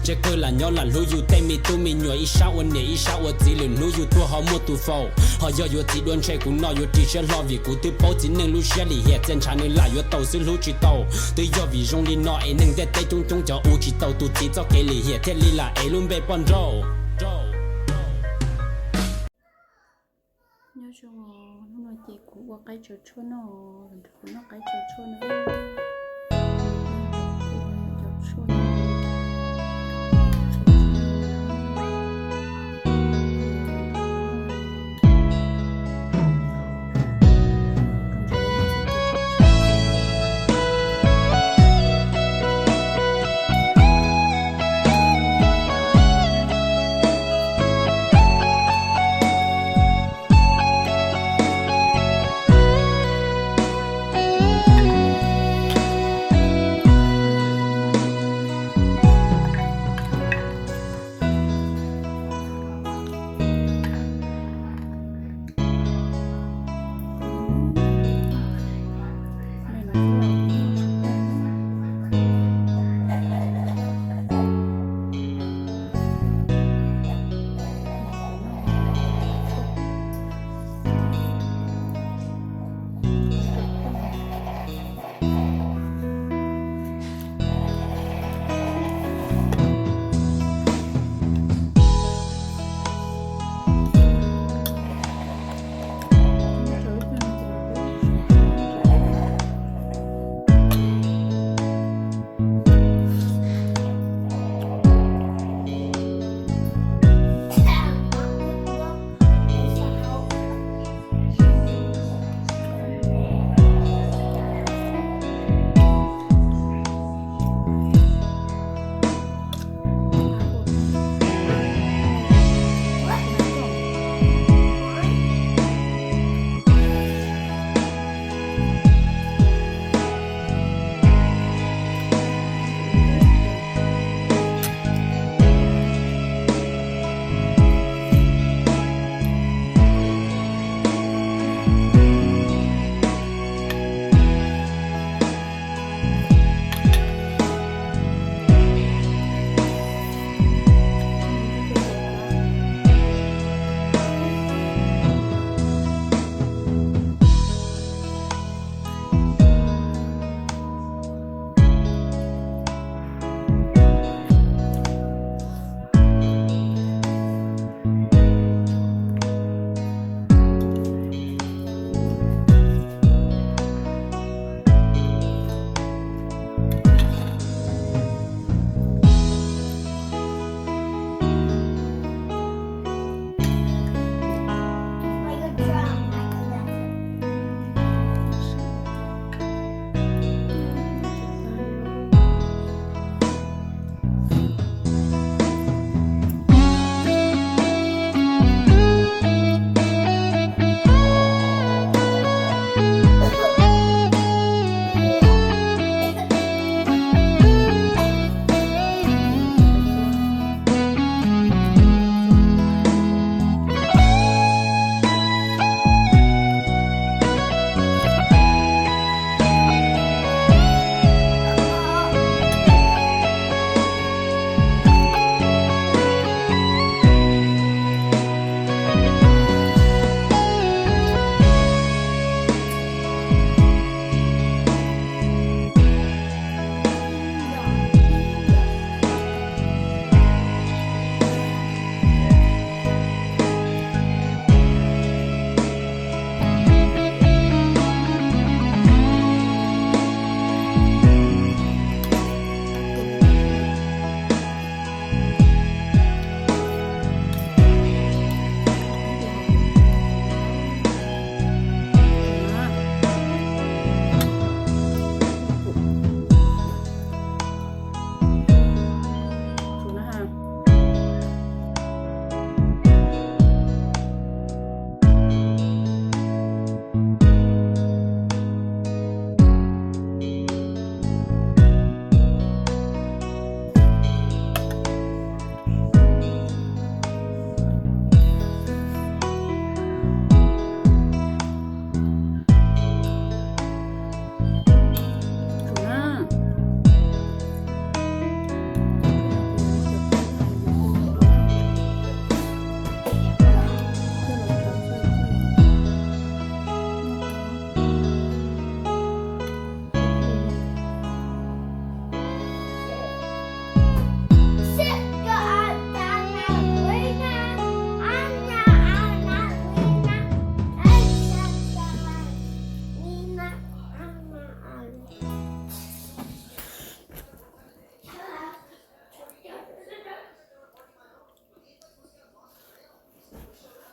Tsev kawg lam nyob lam hlub yus tej me tub me nyuam, ib sab ua niam ib sab ua txiv, lwm hnub yus tuag ho muaj tus faus. Ho yog yuav txiv dua ntshe kuv no yuav ris siab hlo, vim kuv twb paub txiv neej lub siab lim hiam, txiaj ntshav nws lam yuav tau xwb hlub tsis tau. Twb yog vim zoo li no es neeg ntiaj teb coob coob cov uas tsis tau tus txiv txoj kev lim hiam thiaj li lam ev lub npe poj nrauj. Nyob zoo, hnub no ces kuv ua qaib tsaws tshuaj noj, nrog kuv noj qaib tsaws tshuaj no.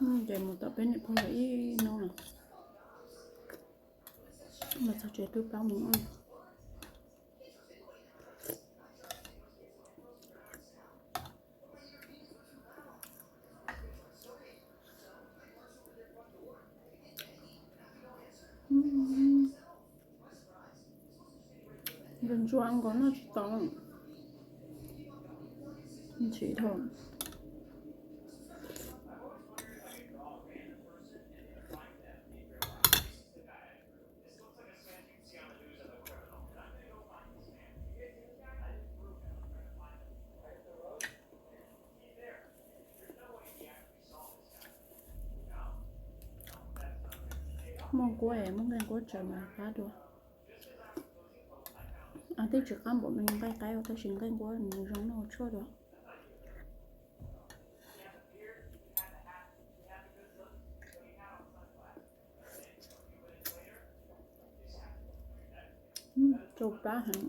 Ces mus tom peb niam pog lawv ib hnub no, los txog tsev twb plaub moos. Ntsuag ntsuag nkaus noj tsis tau, ntxim dhau. Muaj nquab es muaj nqaij nquab tsaws mas qab dua. Twb tsis qab npaum nqaij qaib tab sis nqaij nquab nws zoo noj tshuaj dua. Tsau plab heev.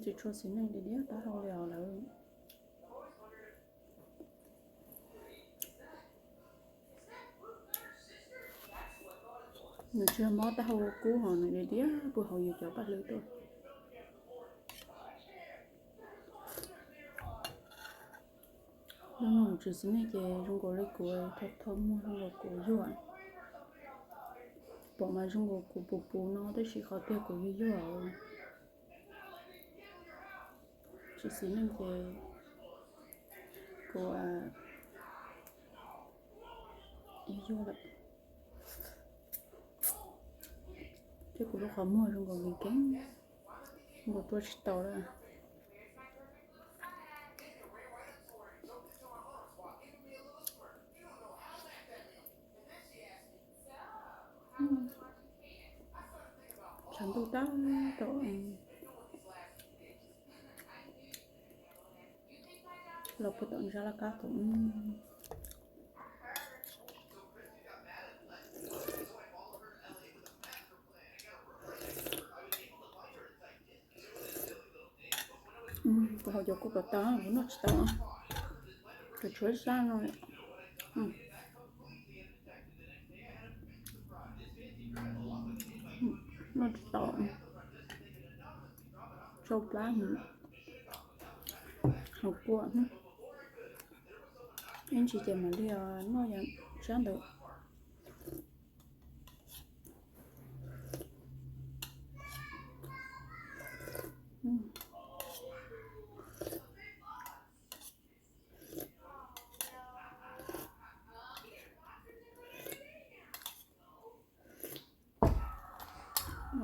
Tsis tshua xis neej li diab taub hau li os lawv. Nws tsis mob taub hau kub hos nws li diab puag hauv yus cov paj hlwb tuaj. Lub no tsis xis neej ces zoo nkaus li kuv thau thau muag zoo nkaus kuv yuag. Pom mas zoo nkaus kuv puv puv no tab sis qhov tiag kuv yuag yuag. Tsis xis neej ces kuv yuag lawm. Thiab kuv lub qhov muag zoo nkaus li keeb, zoo nkaus rua tsis tau lawm. Tshav ntuj tab tom los puag tom zaj laj kab tom. Kuv haus cov kua puas tau, kuv noj tsis tau. Kuv tshuav zaj no, noj tsis tau. Tsau plab, haus kua. Ib ntsis ces mam li noj yam tsab ntawd.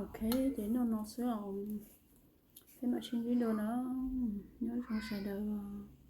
Ok, ces noj no xwb os. Peb mam sib ntsib dua na. Nyob zoo sawv daws.